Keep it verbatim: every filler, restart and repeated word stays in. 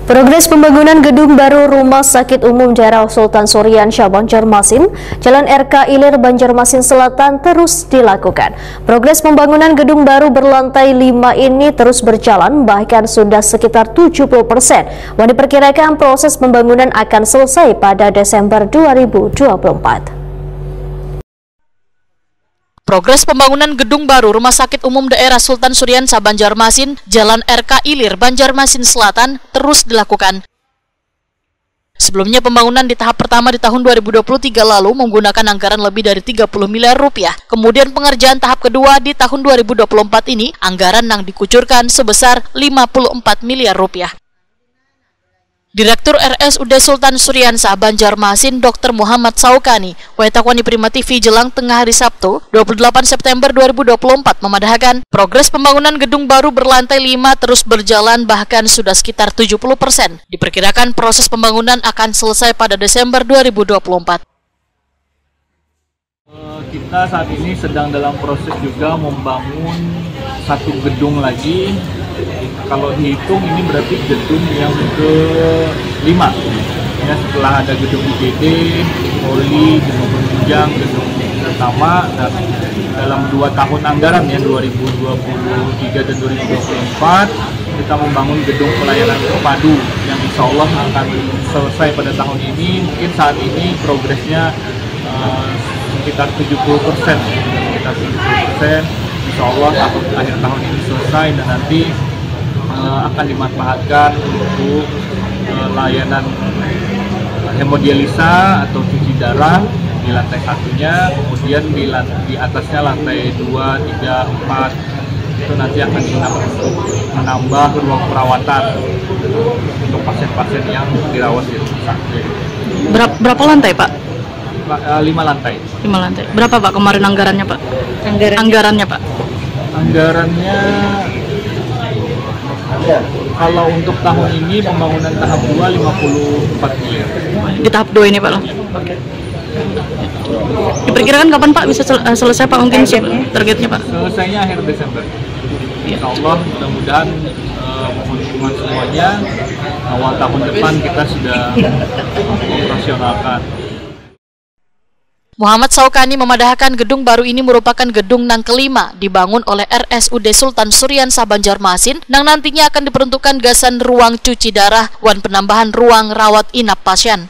Progres pembangunan gedung baru Rumah Sakit Umum Daerah Sultan Surian Syah Banjarmasin, Jalan R K Ilir, Banjarmasin Selatan terus dilakukan. Progres pembangunan gedung baru berlantai lima ini terus berjalan, bahkan sudah sekitar tujuh puluh persen, dan diperkirakan proses pembangunan akan selesai pada Desember dua ribu dua puluh empat. Progres pembangunan gedung baru Rumah Sakit Umum Daerah Sultan Surian Syah Banjarmasin, Jalan R K Ilir, Banjarmasin Selatan, terus dilakukan. Sebelumnya, pembangunan di tahap pertama di tahun dua ribu dua puluh tiga lalu menggunakan anggaran lebih dari tiga puluh miliar rupiah. Kemudian, pengerjaan tahap kedua di tahun dua ribu dua puluh empat ini, anggaran yang dikucurkan sebesar lima puluh empat miliar rupiah. Direktur R S U D Sultan Surian Syah Banjarmasin, Dokter Muhammad Saukani, wayah takwani Prima T V jelang tengah hari Sabtu, dua puluh delapan September dua ribu dua puluh empat, memadahakan progres pembangunan gedung baru berlantai lima terus berjalan, bahkan sudah sekitar tujuh puluh persen. Diperkirakan proses pembangunan akan selesai pada Desember dua ribu dua puluh empat. Eh, kita saat ini sedang dalam proses juga membangun satu gedung lagi. Kalau dihitung, ini berarti gedung yang kelima. Ya, setelah ada gedung I G D, poli, gedung penunjang, gedung utama, dan dalam dua tahun anggaran, ya, dua ribu dua puluh tiga dan dua ribu dua puluh empat, kita membangun gedung pelayanan terpadu yang insya Allah akan selesai pada tahun ini. Mungkin saat ini progresnya eh, sekitar tujuh puluh persen, sekitar tujuh puluh persen. Insya Allah, tahun, akhir tahun ini selesai, dan nanti eh, akan dimanfaatkan untuk eh, layanan hemodialisa atau cuci darah di lantai satunya, kemudian di, lan- di atasnya, lantai dua, tiga, empat, itu nanti akan digunakan untuk menambah ruang perawatan untuk pasien-pasien yang dirawat di rumah sakit. Berap- berapa lantai, Pak? Lima, eh, lima lantai. Lima lantai. Berapa, Pak, kemarin anggarannya, Pak? Anggaran Anggarannya, Pak? Anggarannya, kalau untuk tahun ini, pembangunan tahap dua, lima puluh empat miliar. Di tahap dua ini, Pak, loh. Diperkirakan kapan, Pak, bisa sel- eh, selesai, Pak? Mungkin se- targetnya, Pak. Selesainya akhir Desember. Insya Allah, mudah-mudahan eh, mohon dukungan semuanya, awal tahun depan kita sudah operasionalkan. Muhammad Saukani memadahakan gedung baru ini merupakan gedung nang kelima dibangun oleh R S U D Sultan Surian Syah Banjarmasin, nang nantinya akan diperuntukkan gasan ruang cuci darah wan penambahan ruang rawat inap pasien.